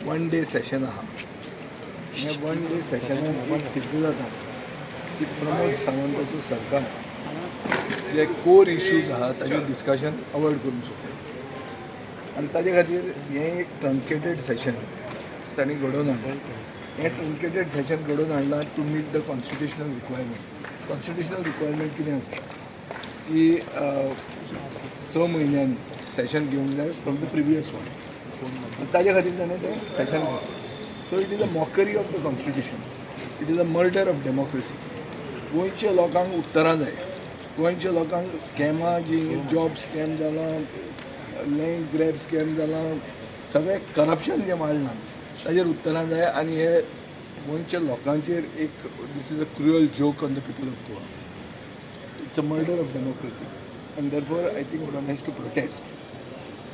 One day Seshan आहा. हें one day सेशनान एक सिद्ध जाता की प्रमोद सावंताचो सरकार जे कोर इश्यूज आहा ताजेर डिस्कशन अवॉयड करूंक सोदता आनी ताजे खातीर हें एक ट्रंकेटेड सेशन तांणी घडोवन हाडलें. हें ट्रंकेटेड सेशन घडोवन हाडलां to meet the constitutional requirement. Constitutional requirement कितें आसा की 6 म्हयन्यांनी सेशन घेवंक जाय फ्रॉम the previous one. ताजे खातीर ताणें तें सेशन घेतलें. So it is a mockery of the constitution, it is a murder of democracy. गोंयच्या लोकांक उत्तरां जाय. गोंयच्या लोकांक स्कॅमां जीं जॉब स्कॅम जाला, लँड ग्रॅब स्कॅम जाला, सगळें करप्शन जें वाडलां ताजेर उत्तरां जाय. आनी हे गोंयच्या लोकांचेर एक, this is a cruel joke on the people of Goa. It's a murder of democracy, and therefore I think one has to protest,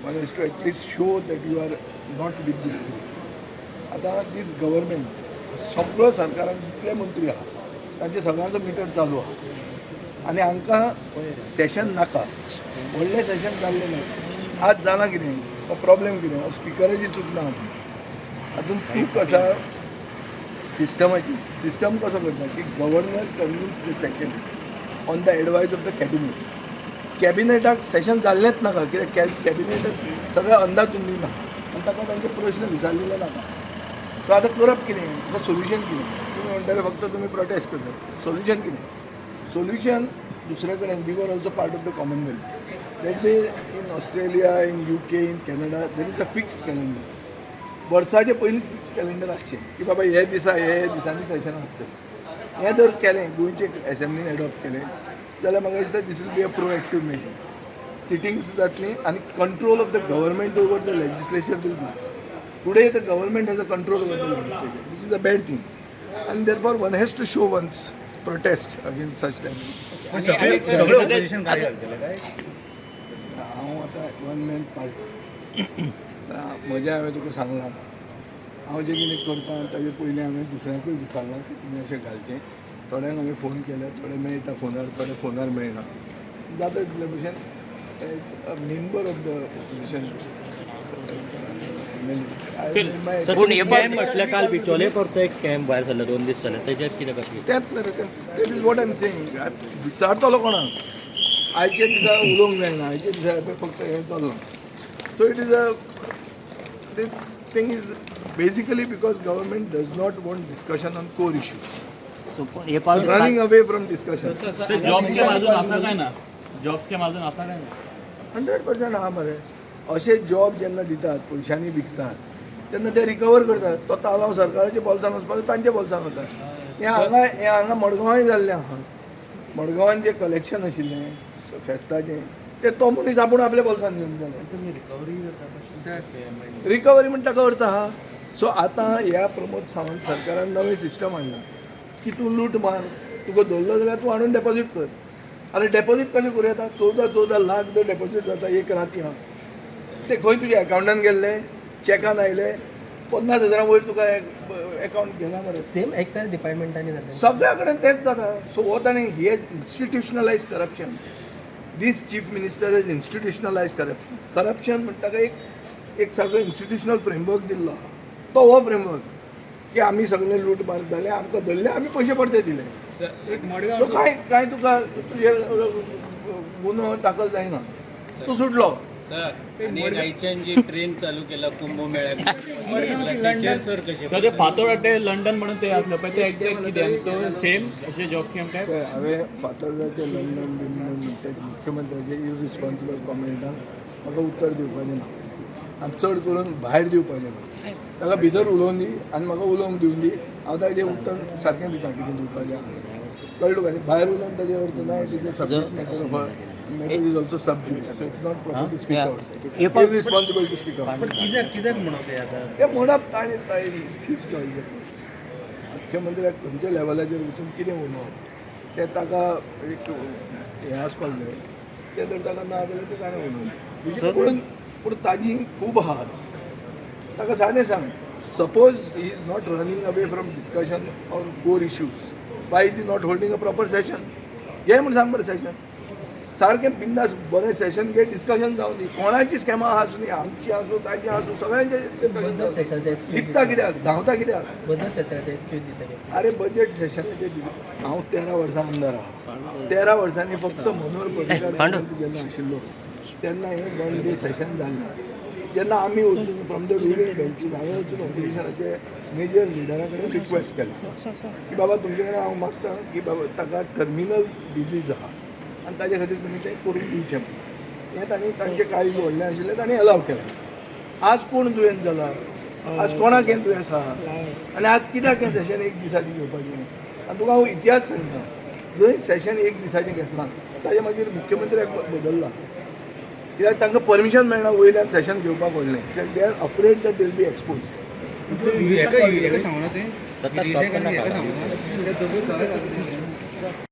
one has to at least show that you are not with this group. आतां दीस government, सगळो सरकारान जितले मंत्री आहा तांचे सगळ्यांचो metre चालू आहा आनी हांकां सेशन नाका, व्हडलें सेशन जाल्लें ना. आज जालां कितें, हो प्रॉब्लेम कितें, हो स्पिकराची चूक ना. हातून चूक आसा सिस्टमाची. सिस्टम कसो करता की governor convenes the session on the advice of the cabinet. कॅबिनेटाक session जाल्लेंच नाका, कित्याक कॅबिनेटाक सगळें अंदाधुंदी ना आनी ताका तांचे प्रश्न विचारलेले नाका. सो आतां करप कितें? ताका सोल्युशन कितें? तुमी म्हणटले फक्त तुमी प्रोटेस्ट करतात. सोल्युशन कितें? सोल्युशन दुसरे कडेन, we were also part of the Commonwealth. That way in Australia, in UK, in Canada, there is a fixed calendar. वर्साचे पयलींच फिक्स कॅलेंडर आसचें की बाबा हे दिसा हे हे दिसांनी सेशन आसतलें. हें जर केलें, गोंयचे एसेंब्लीन एडॉप्ट केलें जाल्यार म्हाका दिसता this will be a proactive measure. Sittings जातली आनी control of the government over the legislature will be. Today the government has a control over the legislature, which is a bad thing, and therefore one has to show one's protest against such time. सगळे सगळे opposition काय घालतले काय? हांव आतां one man party. म्हजें हांवें तुका सांगलां, हांव जें कितें करता ताजे पयलीं हांवें दुसऱ्यांकूय विचारलां की तुमी अशें घालचें. थोड्यांक हांवें फोन केले, थोडे मेळटा फोनार, थोडे फोनार मेळना. जाता तितले भशेन as a member of the opposition. पूण हे स्कॅम म्हटल्यार काल बिचोले परतो एक स्कॅम भायर सरलो, 2 दीस जाले. तेजेर कितें कशें? तेंच न्ही रे, that is what I am saying. विचारतलो कोणाक? आयच्या दिसा उलोवंक जायना. आयच्या दिसा पळय फक्त हें चल्लां. So it is a this thing is basically because government does not want discussion on core issues. So पण हे पावट running away from discussion. Job scam अजून आसा काय ना? जॉब स्कॅम अजून आसा काय ना? 100% आहा मरे. अशे जॉब जेन्ना दितात, पयशांनी विकतात, तेन्ना ते रिकवर करतात. तो तालांव सरकाराच्या बोल्सान वचपाक, तांच्या बोल्सान वता. हें हांगा मडगांवाय जाल्लें आहा. मडगांवान जें कलेक्शन आशिल्लें फेस्ताचें, तें तो मनीस आपूण आपल्या बोल्सान घेवन गेलो. रिकवरी म्हण ताका अर्थ आहा? सो आतां ह्या प्रमोद सावंत सरकारान नवें सिस्टम हाडलां की तूं लूट मार, तुका धरलो जाल्यार तूं हाडून डेपॉजीट कर. आनी डेपॉजीट कशें करूं येता? 14-14 लाख जर डेपॉजीट जाता एक राती आहा, ते खंय तुज्या अकावंटान गेल्ले, चॅकान आयले? 50 हजारां वयर तुका अकावंट घेना मरे. सेम एक्सायज डिपार्टमेंटांनी जालें. सगळ्या कडेन तेंच जाता. सो हो ताणें, he has institutionalize corruption. This chief minister has institutionalize corruption. Corruption म्हणटा ताका एक एक सारको इन्स्टिट्युशनल फ्रेमवर्क दिल्लो आहा. तो हो फ्रेमवर्क की आमी सगळे लूट मार जाले, आमकां धरले, आमी पयशे परते दिले. सो कांय कांय तुका तुजेर गुन्हो दाखल जायना, तूं सुटलो. सर, आणि गोंयच्यान जी ट्रेन चालू केला कुंभमेळ्यात, टीचर सर कसे? सर, ते फातोर्डा ते लंडन म्हणून ते आसलो पळय, ते एक्झॅक्ट कितें आनी तो सेम अशें जॉब स्कॅम काय? पळय, हांवें फातोर्डाचे लंडन बिंडन म्हणटा, मुख्यमंत्र्याचे इरिस्पॉन्सिबल कॉमेंटाक म्हाका उत्तर दिवपाचें ना आनी चड करून भायर दिवपाचें ना. ताका भितर उलोवन दी आनी म्हाका उलोवंक दिवन दी, हांव ताजें उत्तर सारकें दिता कितें दिवपाचें आहा. कळ्ळें तुका? भायर उलोवन ताजें अर्थ ना. It is a subject matter of matter is also sub judice, so it's not proper to speak outside, irresponsible to speak out. पण कित्याक कित्याक म्हणप हें आतां? ते म्हणप ताणें, it's his choice. मुख्यमंत्र्याक खंयच्या लेवलाचेर वचून कितें उलोवप तें ताका एक हें आसपाक जाय. तें जर ताका ना जाल्यार तें ताणें उलोवचें. पूण ताजी खूब आहात. ताका सादें सांग, suppose he is not running away from discussion on core issues, why is he not holding a proper session? घे म्हूण सांग बरें सेशन. सारकें बिंदास बरें सेशन घे, डिस्कशन जावं दी. कोणाची स्कॅमां आसूं न्ही, आमची आसूं, ताची आसूं, सगळ्यांचे डिस्कशन बजट सेशनाचे एक्सक्यूज लिपता कित्याक, धांवता कित्याक? बजट सेशनाचे एक्सक्यूज दिता ते. अरे, बजेट सेशनाचे, हांव 13 वर्सां आमदार आहा. 13 वर्सांनी फक्त मनोहर पर्रीकार पांडू. मुख्यमंत्री जेन्ना आशिल्लो तेन्ना हें वन डे सेशन जाल्लें. जेन्ना आमी वचून फ्रॉम the रुलींग बेंचीस हांवें वचून ऑपोजिशनाचे मेजर लिडरा कडेन रिक्वेस्ट केलें की बाबा, तुमचे कडेन हांव मागता की बाबा, ताका टर्मिनल डिजीज आहा आनी ताजे खातीर तुमी तें करून दिवचें म्हणून. हें तांणी तांचें काळीज व्हडलें आशिल्लें, तांणी अलाव केलें. आज कोण दुयेंत जाला? आज कोणाक हें दुयेंस आहा आनी आज कित्याक हें सेशन एक दिसाचें घेवपाचें? आनी तुका हांव इतिहास सांगता, जंय सेशन एक दिसाचें घेतलां ताजे मागीर मुख्यमंत्र्याक बदलला, कित्याक तांकां परमिशन मेळना वयल्यान सेशन घेवपाक व्हडलें, कित्याक they are afraid that they'll be exposed. हेका हेका सांगू ना तुवें, गिरीशाक आनी हेका सांगू ना, ते दोगूय गोंय घालून.